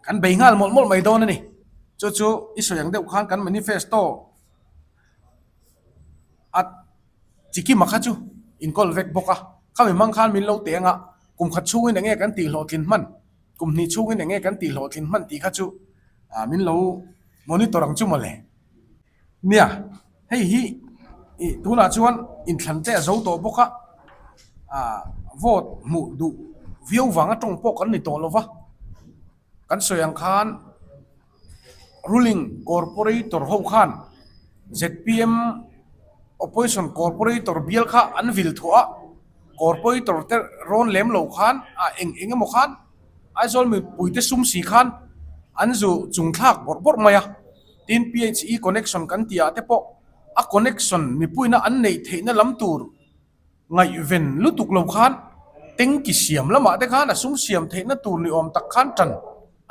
Kan bei nghal mawlh mawlh mai dawn a ni. Chu chu i sawi ang deuh khan kan manifesto a chi kima kha chu inkawl vek bawk a. Khami hmang khan min lo teh anga kum khat chhungin eng nge kan tih hlawhtlin hman, kum hnih chhungin eng nge kan tih hlawhtlin hman tih kha chu min lo monitor ang chu mawle. Nia, hei hi ih tunah chuan inthlan te a zo tawh bawk a, ah vote hmuh duh viau vanga tawng pawh kan ni tawh lo va, kan sawi ang khan ruling corporator ho khan zpm opposition corporator bial kha an vil thuah a, corporator te rawn lem lo khan ah eng eng emaw khan Aizawl mipuite sum si khan an zu chung thlak bawrh bawrh mai a. Tin, PHE connection kan tih ah te pawh a connection mipuina an neih theihna lam tur ngaihven lutuk lo khan tanky siam lamah te khan a sum siam theihna tur ni awm tak khan tan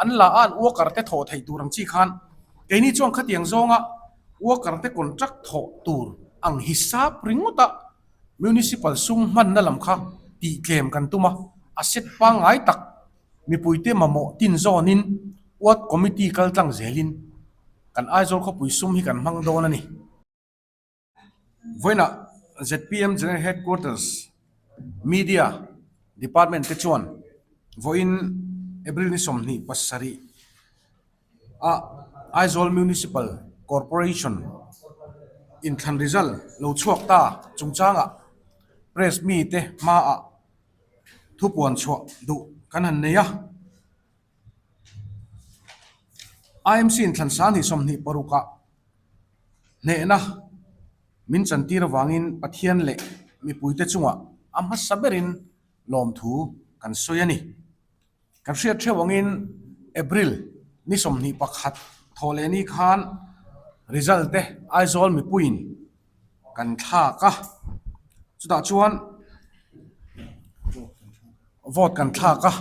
an la a, an worker te thawh theih tur ang chi khan keini chuan khatiang zawnga worker te contract thawh tur ang hisap ringawt a municipal sum hmanna lam kha tihtlem kan tum a, a set pangngai tak Mipuite mamawh tin zawnin Ward Committee kal tlang zelin kan Aizawl khawpui sum hi kan hmang dawn a ni. Vawiinah zpm General Headquarters Media Department te chuan vawiin April ni 27 a Aizawl Municipal Corporation inthlan result lo chhuak ta chungchangah Press mite hmaah Thupuan chhuah duh kan han nei a. IMC in thlan 20 26 ah hnehna min chantir avangin Pathian leh mipuite chungah a hmasa berin lawmthu kan sawi a ni. Kan hriat theuh angin April ni 21 thawh leh ni khan result te Aizawl mipuiin kan thlak a, chutah chuan vote kan thlak a,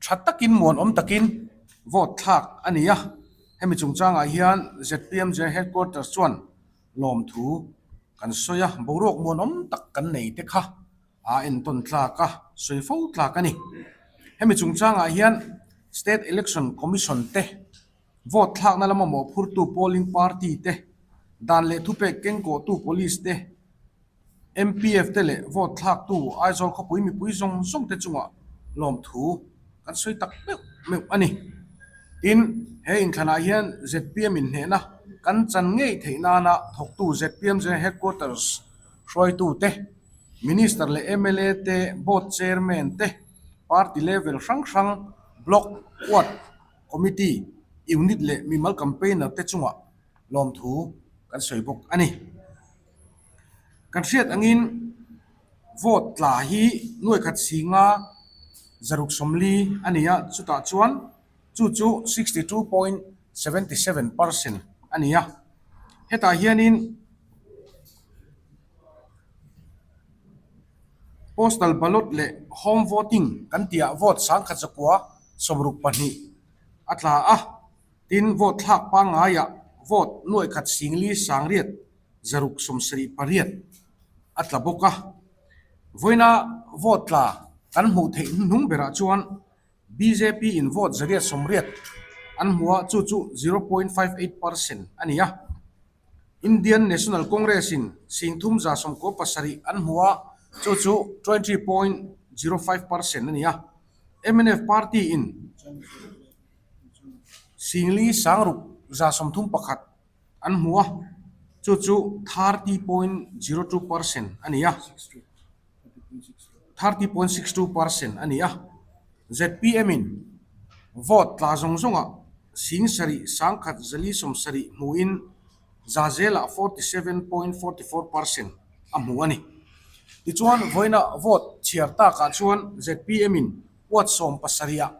tha takin muanawm takin vote thlak a ni a, hemi chungchangah hian zpm General Headquarters chuan lawmthu kan sawi a, boruak muanawm tak kan nei te kha a entawn tlak a, sawi fo tlak a ni. Hemi chungchangah hian State Election Commission te Vote thlakna lama mawhphurtu polling party te, dan leh thupek kengkawhtu police te, MPF te leh vote thlaktu Aizawl khawpui mipui zawng zawng te chungah lawmthu kan sawi tak meuh meuh a ni. Tin, he inthlanah hian zpm inhnehna kan chan ngei theih nana thawktu zpm General Headquarters hruaitu te, Minister leh mla te, Board Chairman te, party level hrang hrang, Block, Ward, Committee, Unit leh mimal campaigner te chungah lawmthu kan sawi bawk a ni. Kan hriat angin vote tla hi nuai khat singa 640 a ni a, chutah chuan chu chu 62.77 percent a ni a. Hetah hianin Postal ballot leh home voting kan tihah vote 1162 a tla a, tin vote thlak pangngaiah vote 1,408 a tla bawk a. Vawiina vote tla kan hmuh theih hnuhnung berah chuan bjp in vote 180 an hmu a, chu chu 0.58 percent a ni a. Indian National Congress in 37.7 an hmu a, chu chu 20.05 percent a ni a. Mnf party in 5,631 an hmu a, chu chu 30.02 percent a ni a. 30.62 percent a ni a. Zpm in vote tla zawng zawngah 7,170 hmuin Zazelah 47.44 percent a hmu a ni. Tichuan, vawiina vote chhiar takah chuan zpm in ward 17 ah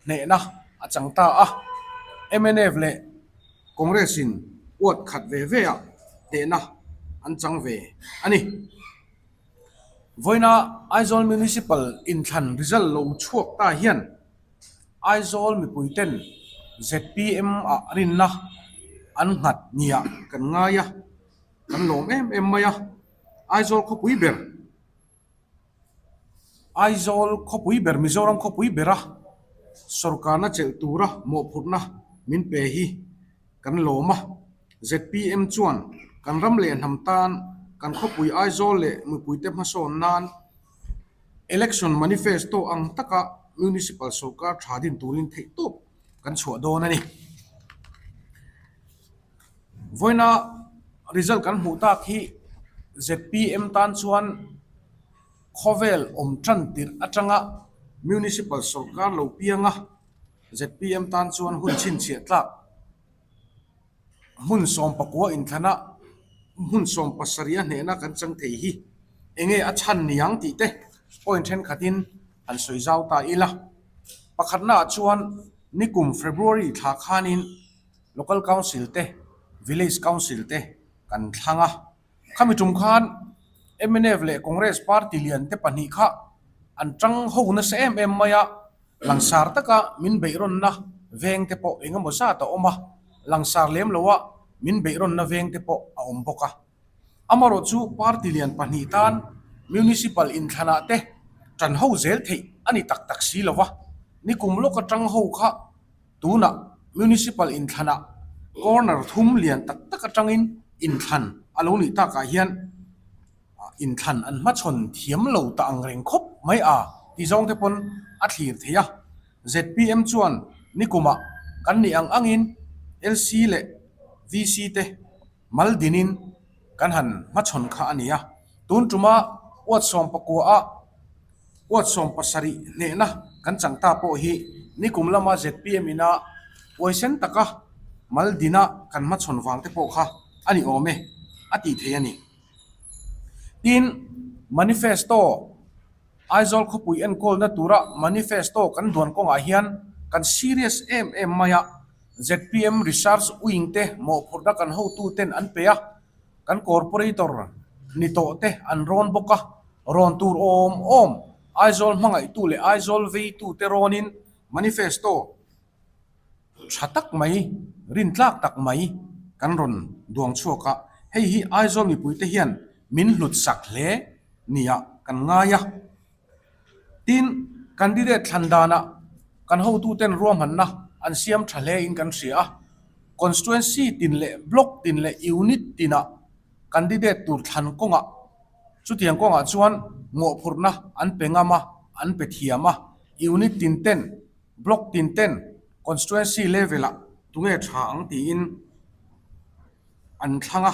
hnehna a chang ta a, mnf leh Congress in ward khat ve ve ah hnehna an chang ve a ni. Vawiina Aizawl Municipal inthlan result lo chhuak ta hian Aizawl mipuiten zpm ah rinna an nghat nia kan ngai a, kan lawm em em mai a. Aizawl khawpui ber, Aizawl khawpui ber, Mizoram khawpui bera. Sorkarna chelh tura mawhphurhna min pe hi kan lawm a. Zpm chuan kan ram leh hnam tan kan khawpui Aizawl leh mipuite hmasawn nan Election Manifesto ang taka Municipal sorkar tha din turin theihtawp kan chhuah dawn a ni. Vawiina result kan hmuh tak hi zpm tan chuan khawvel awm tan tirh atanga Municipal sorkar lo pianga zpm tan chuan hun chhinchhiah tlak hmun 19 inthlana hmun 70 a hnehna kan chang thei hi enge a chhan niang tih te point thenkhatin han sawi zau ta ila. Pakhatnaah chuan nikum February thla khanin Local Council te, Village Council te kan thlang a. Khami tum khan mnf leh Congress party lian te pahnih kha an tang ho nasa em em mai a, langsar taka min beihrawnna veng te pawh eng emaw zat a awm a, langsar lem loa min beihrawnna veng te pawh a awm bawk a. Amarawh chu party lian pahnih tan Municipal inthlanah te tan ho zel theih a ni tak tak si lova, nikum lawka tang ho kha Tunah Municipal inthlanah corner thum lian tak tak atangin inthlan a lo nih takah hian inthlan an hmachhawn thiam lo ta ang reng khawp mai a ti zawng te pawn a thlir thei a. Zpm chuan nikumah kan nih ang angin LC leh VC te mal dinin kan han hmachhawn kha a ni a. Tun tuma uat 19 ah Uat 70 hnehna kan chang ta pawh hi nikum lama zpm ina uaisen taka mal dina kan hmachhawn vang te pawh kha a ni awm e a tih thei a ni. Tin, manifesto, Aizawl khawpui enkawlna tura manifesto kan duan kawngah hian kan serious em em mai a, zpm Research Wing te mawhphurhna kan hotuten an pe a, kan corporator ni tawh te an rawn bawk a, rawn tur awm awm Aizawl hmangaihtu leh Aizawl veitu te rawnin manifesto tha tak mai, rintlak tak mai kan rawn duang chhuak a, hei hi Aizawl mipuite hian min hlut sak hle nia kan ngai a. Tin, candidate thlan danah kan hotuten ruahmanna an siam tha hlein kan hria a, constituency tin leh block tin leh unit tinah candidate tur thlan kawngah chutiang kawngah chuan mawhphurhna an pe ngam a, an pe thiam a, unit tin ten, block tin ten constituency level-ah tunge tha ang tiin, an thlang a,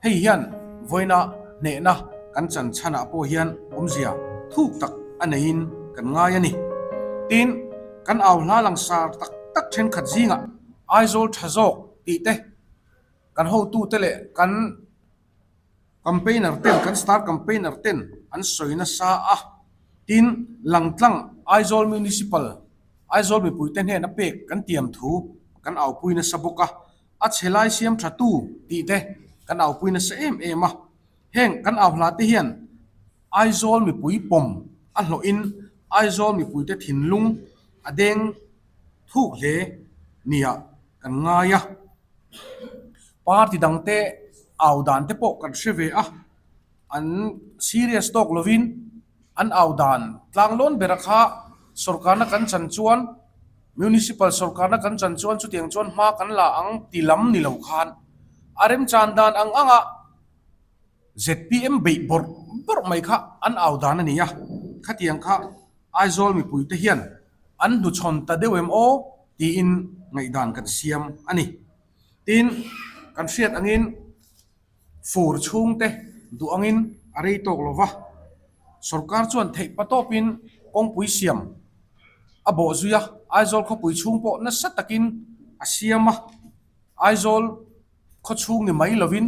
hei hian vawiina hnehna kan chan chhanah pawh hian awmzia thuk tak a neiin kan ngai a ni. Tin, kan au hla langsar tak tak thenkhat zingah Aizawl tha zawk tih te, kan hotute leh kan campaigner ten, kan star campaigner ten an sawi nasa a. Tin, langtlang Aizawl Municipal, Aizawl mipuite hnena pek kan tiam thu kan aupui nasa bawk a. A chhe lai siam tha tu tih te kan aupui nasa em em a, heng kan au hla te hian Aizawl mipui pawm a hlawhin Aizawl mipuite thinlung a deng thuk hle nia kan ngai a. Party dangte au dan te pawh kan hre ve a, an serious tawk lovin an au dan tlanglawn bera kha sorkarna kan chan chuan Municipal sorkarna kan chan chuan chutiang chuan hma kan la ang ti lam ni lo khan a remchan dan ang anga zpm beih bawrh bawrh mai kha an au dan a ni a, khatiang kha Aizawl mipuite hian an hnuchhawn ta deuh em aw tiin ngaihdan kan siam a ni. Tin, kan hriat angin. Fur chhungte duh angin a rei tawk lo va, sorkar chuan theih patawpin kawngpui siam a bawh zui a, Aizawl khawpui chhung pawh nasa takin a siam a, Aizawl khaw chhung ni mai lovin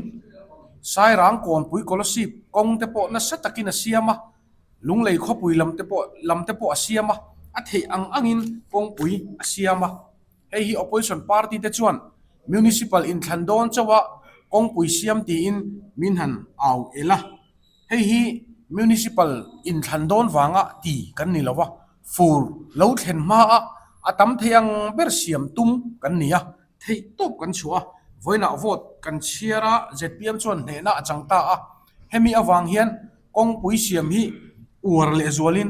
Sairang kawnpui Kolasib kawng te pawh nasa takin a siam a, Lunglei khawpui lam te pawh lam te pawh a siam a, a theih ang angin kawngpui a siam a. Hei hi opposition party te chuan municipal inthlan dawn chauha kawngpui siam tiin min han au el a. Hei hi municipal inthlan dawn vanga ti kan ni lo va, fur lo thlen hmaa a tam thei ang ber siam tum kan ni a, theih tawp kan chhuah a. Vawiinah vote kan chhiar a, zpm chuan hnehna a chang ta a. Hemi avang hian kawngpui siam hi uar lehzualin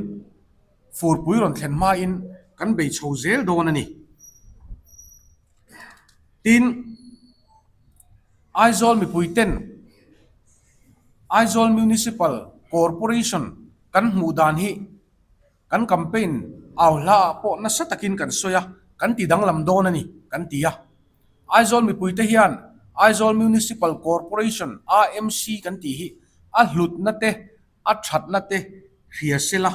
furpui rawn thlen hmain kan. kan bei chho zel dawn a ni. Tin, Aizawl mipuiten Aizawl Municipal Corporation kan hmuh dan hi kan campaign au hlaah pawh nasa takin kan sawi a, kan ti danglam dawn a ni kan ti a. Aizawl mipuite hian Aizawl Municipal Corporation, AMC, kan tih hi a hlutna te, a thatna te hria sela.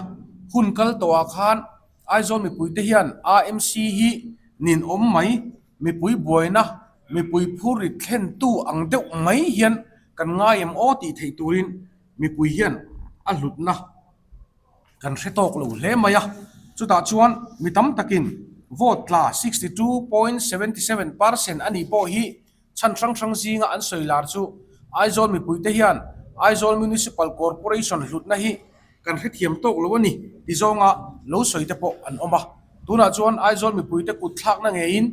Hun kal tawhah khan Aizawl mipuite hian AMC hi ninawm mai, mipui buaina, mipui phurrit thlentu ang deuh mai hian kan ngai em aw tih theih turin mipui hian a hlutna kan hre tawk lo hle mai a. Chutah chuan mi tam takin vote tla 62.77 percent a nih pawh hi Chhan hrang hrang zinga an sawi lar chu Aizawl mipuite hian Aizawl Municipal Corporation hlutna hi kan hrethiam tawk lo a ni ti zawnga lo sawi te pawh an awm a. Tunah chuan Aizawl mipuite kut thlakna ngeiin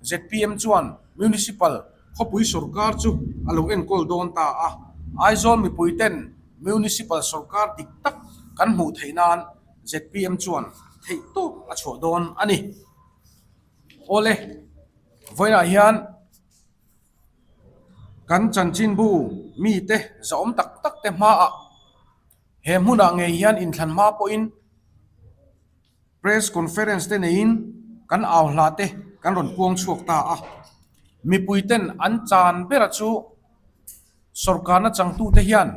zpm chuan Municipal khawpui sawrkar chu a lo enkawl dawn ta a. Aizawl mipuiten Municipal sawrkar dik tak kan hmuh theih nan zpm chuan theihtawp a chhuah dawn a ni. Awle, vawiinah hian kan chanchinbu mite zahawm tak tak te hmaah he hmunah ngei hian inthlan hma pawhin press conference te neiin kan au hla te kan rawn puang chhuak ta a. Mipui ten an chan bera chu sawrkarna changtute hian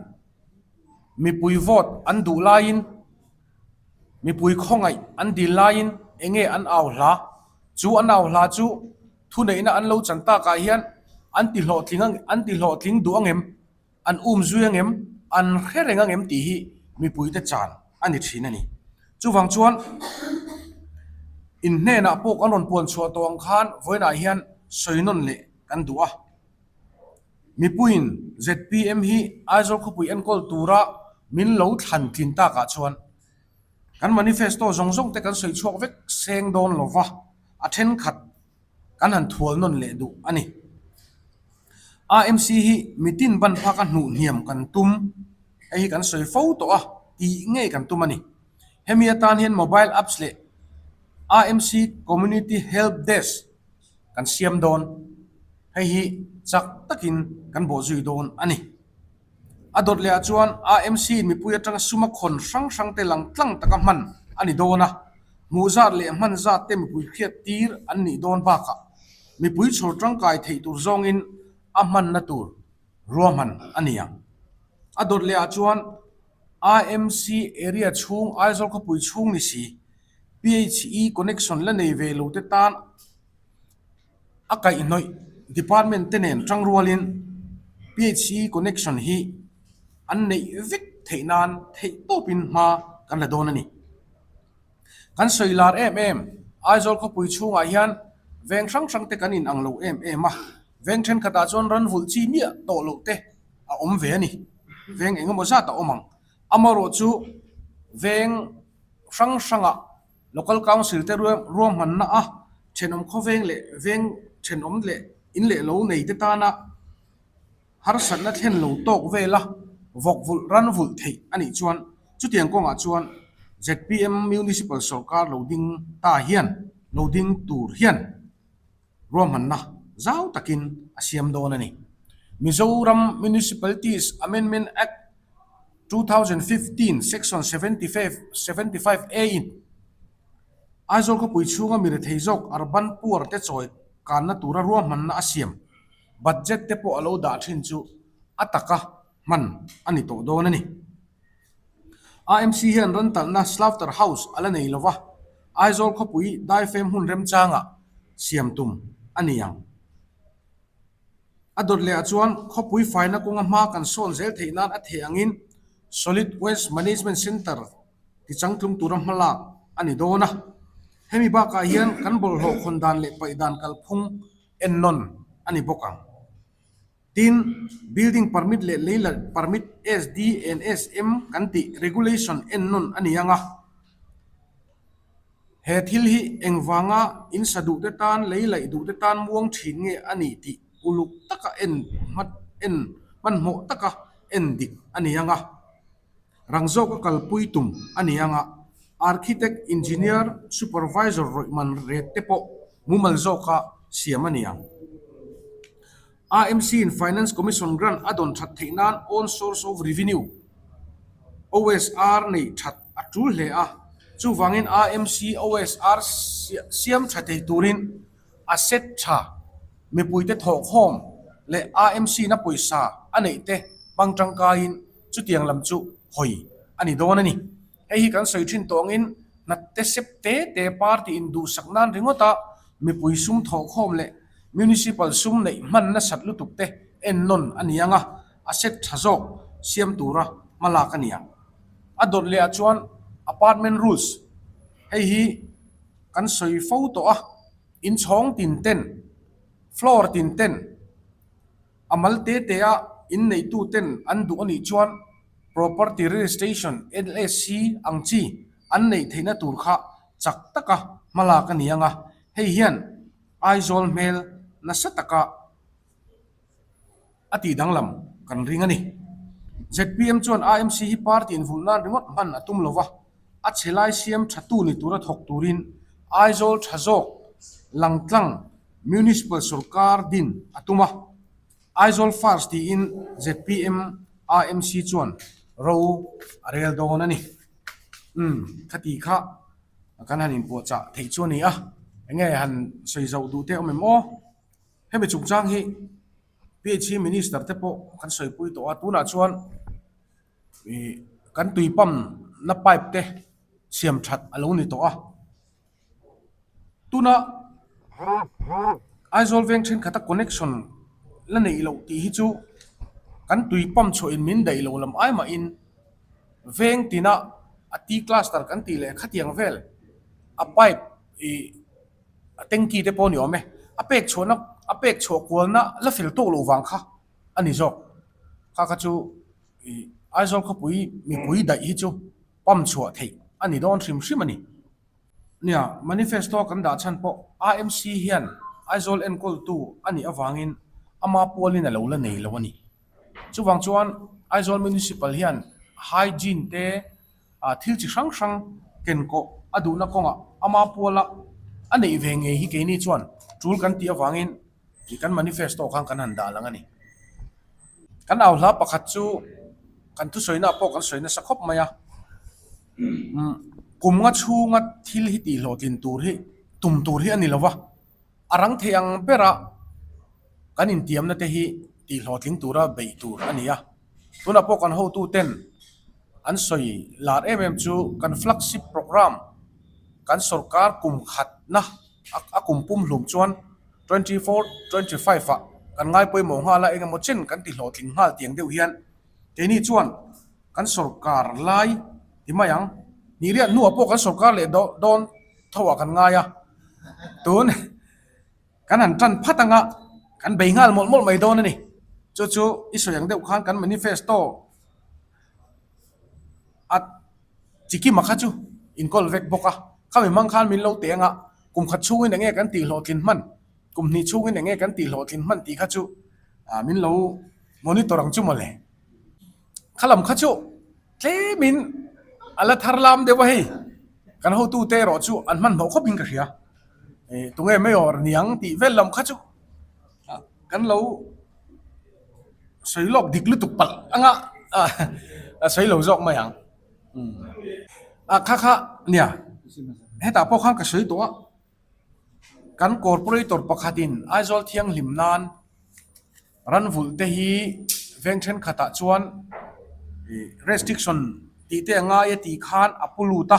mipui vote an duh laiin Mipui khawngaih an dil laiin enge an au hla? Chu an au hla chu thuneihna an lo chan takah hian an ti hlawhtling an ti hlawhtling duh angem? An um zui angem? An hre reng angem tih hi mipuite chan a ni thin a ni. Chuvang chuan in hnenah pawh kan rawn puan chhuah tawh ang khan vawiinah hian sawi nawn leh kan duh a. Mipuiin zpm hi Aizawl khawpui enkawl tura min lo thlan tlin takah chuan kan manifesto zawng zawng te kan sawi chhuak vek seng dawn lo va, a thenkhat kan han thual nawn leh duh a ni. AMC hi mitin ban phaka hnuh hniam kan tum, hei hi kan sawi fo tawh a, tih ngei kan tum a ni. Hemi atan hian mobile apps leh AMC Community Help Desk kan siam dawn. Hei hi chak takin kan bawh zui dawn a ni. A dawt lehah chuan AMC in mipui atanga suma khawn hrang hrang te lang tlang taka hman a ni dawn a, hmuh zat leh hman zat te mipui hriat tir an nih dawn bakah mipui chhawr tangkai theih tur zawngin a hmanna tur ruahman a ni ang. A dawt lehah chuan AMC area chhung Aizawl khawpui chhung ni si PHE connection la nei ve lo te tan A kaihhnawih department te nen tang rualin PHE connection hi an neih vek theih nan theih tawpin hma kan la dawn a ni. Kan sawi lar em em, Aizawl khawpui chhungah hian veng hrang hrang te kan inang lo em em a, veng thenkhatah chuan ran vulh chi miah tawh loh te a awm ve a ni. Veng engemaw zat a awm ang. Amaherawh chu veng hrang hrangah Local Council te ruahmanna a thenawm khawveng leh veng thenawm leh in leh lo nei te tana harsatna thlen lo tawk vela vawk vulh ran vulh theih a nih chuan chutiang kawngah chuan zpm Municipal sawrkar lo ding ta hian lo ding tur hian ruahmanna zau takin a siam dawn a ni. Mizoram Municipalities Amendment Act 2015 Section 75 A in Aizawl khawpui chhunga mi rethei zawk urban poor te chawi kanna tura ruahmanna a siam budget te pawh a lo dah thin chu a taka hman a ni tawh dawn a ni. AMC hian rawn talhna Slaughter House a la nei lova, Aizawl khawpui daifem hmun remchangah siam tum a ni ang. A dawt lehah chuan khawpui faina kawnga hma kan sawn zel theih nan a theh angin Solid Waste Management Centre tichangtlung tura hmalak a ni dawn a. Hemi bakah hian kan bawlhhlawh khawn dan leh paih dan kalphung ennawn a ni bawk ang. Tin, building permit leh leilat permit SD and SM kan tih regulation ennawn a ni ang a. He thil hi engvanga in sa duhte tan, leilaih duhte tan muang thin nge a nih tih uluk taka en en hmanhmawh taka en dik a ni ang a. Rang zawka kalpui tum a ni ang a. Architect, Engineer, Supervisor rawih man ret te pawh mumal zawka siam a ni ang. AMC in Finance Commission grant a dawn that theih nan Own Source of Revenue, OSR, nei that a tul hle a, chuvangin AMC OSR siam tha thei turin asset tha mipuite thawhkhawm leh AMC na pawisa a neih te hmang tangkaiin chutiang lam chu hawi a ni dawn a ni. Hei hi kan sawi thin tawngin hnatte sep te te party in duhsak nan ringawt a mipui sum thawhkhawm leh municipal sum neih hman nasat lutuk te ennawn a ni ang a, asset tha zawk siam tura hma lak a ni ang. A dawt leh ah chuan apartment rules hei hi kan sawi fo tawh a, inchhawng tin ten, floor tin ten, A mal te te a inneitu ten an duh a nih chuan Property Registration, LSC, ang chi an neih theihna tur kha chak taka hma lak a ni ang a, hei hian Aizawl hmel nasa taka a tih danglam kan ring a ni. Zpm chuan AMC hi party invulh nan ringawt hman a tum lo va, a chhe lai siam thatu ni tura thawk turin Aizawl tha zawk langtlang Municipal sorkar din a tum a, Aizawl First tiin zpm AMC chuan ro a rel dawn a ni. Umm, khati kha kan han inpuahchah theih chu a ni a, enge han sawi zoh duh te awm em aw? Hemi chungchang hi PHE Minister te pawh kan sawipui tawh a, tunah chuan ih kan tui pump na pipe te siam that a lo ni tawh a. Tuna Aizawl veng thenkhat a connection la neih loh tih hi chu kan tui pump chhuah in min daih lo lam ai mahin veng tina a tea cluster kan tih leh khatiang vel a pipe ih a tanky te pawh a ni awm e a pek chhuahna a pek chhuah kualna la fel tawk loh vang kha a ni zawk kha kha chu ih Aizawl khawpui mipui daih hi chu pump chhuah theih a ni dawn hrim hrim a ni. Nia, manifesto kan dah chhan pawh AMC hian Aizawl enkawltu a nih avangin ama pualin a lo la nei lo a ni. Chuvang chuan Aizawl Municipal hian hygiene te thil chi hrang hrang kenkawh a duhna kawngah ama puala a neih ve ngei hi keini chuan tul kan tih avangin kan manifesto khan kan han dah lang a ni. Kan au hla pakhat chu kan thusawiinaah pawh kan sawi nasa khawp mai a. Kum nga chhunga thil hi tih hlawhtlin tur hi tum tur hi a ni lo va, a rang thei ang bera kan intiamna te hi tih hlawhtling tura beih tur a ni a. Tunah pawh kan hotuten an sawi lar em em chu kan flagship programme kan sorkar kum khatna a kum pum hlum chuan 24, 25 ah kan ngai pawimawh nghal a, engemaw chen kan ti hlawhtling nghal tiang deuh hian keini chuan Kan sorkar lai ti mai ang. Nihriat hnuah pawh kan sorkar leh dawn tho ah kan ngai a. Tun kan han tan phat anga kan bei nghal mawlh mawlh mai dawn a ni. Chu chu i sawi ang deuh khan kan manifesto a chikima kha chu inkawl vek bawk a. Khami hmang khan min lo teh anga kum khat chhungin enge kan tih hlawhtlin hman, kum hnih chhungin enge kan tih hlawhtlin hman tih kha chu min lo monitor ang chu mawle. Kha lam kha chu tlemin a la thar lam deuh a hei, kan hotute erawh chu an hmanhmawh khawpin ka hria. Ih tunge mayor niang tih vel lam kha chu kan lo sawi lawk dik lutuk palh anga a sawi lo zawk mai ang. Ah kha kha nia hetah pawh khan ka sawi tawh a, kan corporator pakhatin Aizawl thianghlim nan Ranvulh te hi veng thenkhatah chuan ih restriction tih te a ngai a tih khan a pu lut a,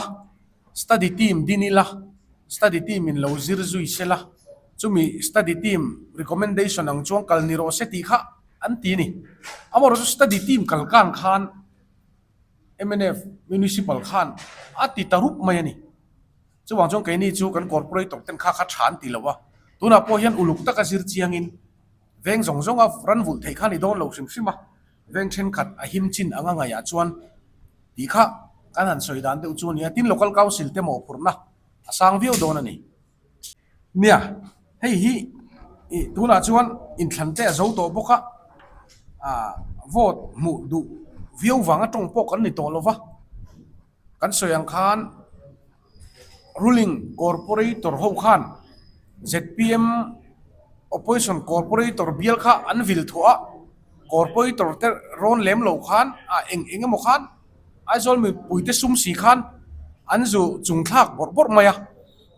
study team din ila, study team in lo zir zui se la, chumi study team recommendation ang chuan kal ni rawh se tih kha an ti a ni. Amaherawhchu study team kal kan khan mnf municipal khan a ti ta rup mai a ni. Chuvang chuan keini chu kan corporator ten kha kha tha an ti lo a, tunah pawh hian uluk taka zir chiangin Veng zawng zawnga ran vulh theih kha ni dawn lo hrim hrim a, veng thenkhat a him chin anga ngaihah chuan tih kha kan han sawi dan deuh chu a ni a, tin Local Council te mawhphurhna a sang viau dawn a ni. Nia, hei hi ih tunah chuan inthlan te a zo tawh bawk a, ah vote hmuh duh viau vanga tawng pawh kan ni tawh lo va, kan sawi ang khan. Ruling Corporator ho khan zpm Opposition Corporator bial kha an vil thuah a, Corporator te rawn lem lo khan a eng eng emaw khan Aizawl mipuite sum si khan an zu chung thlak bawrh bawrh mai a.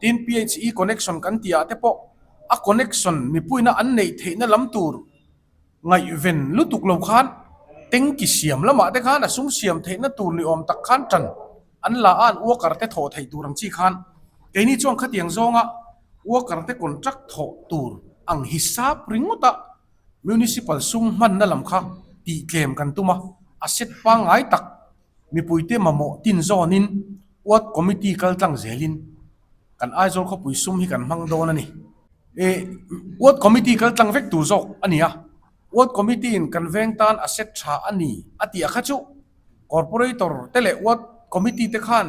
Tin PHE connection kan tih ah te pawh a connection mipuina an neih theihna lam tur Ngaihven lutuk lo khan tanki siam lamah te khan a sum siam theihna tur ni awm tak khan tan an la a, an worker te thawh theih tur ang chi khan keini chuan khatiang zawnga worker te contract thawh tur ang hisap ringawt a municipal sum hmanna lam kha tih tlem kan tum a, a set pangngai tak mipuite mamawh tin zawnin ward committee kal tlang zelin kan Aizawl khawpui sum hi kan hmang dawn a ni. Ih Ward Committee kal tlang vek tur zawk a ni a, Ward Committee in kan veng tan a set tha a ni a tih a kha chu Corporator te leh Ward Committee te khan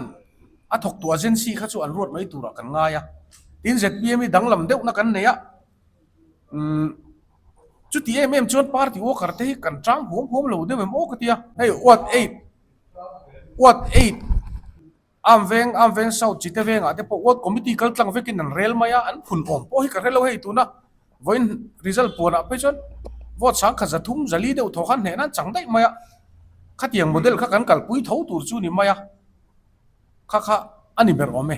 a thawktu agency kha chu an ruat mai turah kan ngai a. Tin zpm hi danglam deuhna kan nei a, umm chuti em em chuan party worker te hi kan tang huam huam lo deuh em aw ka ti a. Hei Ward eight, Ward eight. Am veng, Am veng South Chite vengah te pawh Ward Committee kal tlang vekin an rel mai a, an phun awm pawh hi ka hre lo hei tuna vawiin result puanah phei chuan vote sangkhat 300 400 deuh thaw khan hnehna an chang daih mai a, khatiang model kha kan kalpui tho tur chu ni mai a, kha kha a ni ber awm e.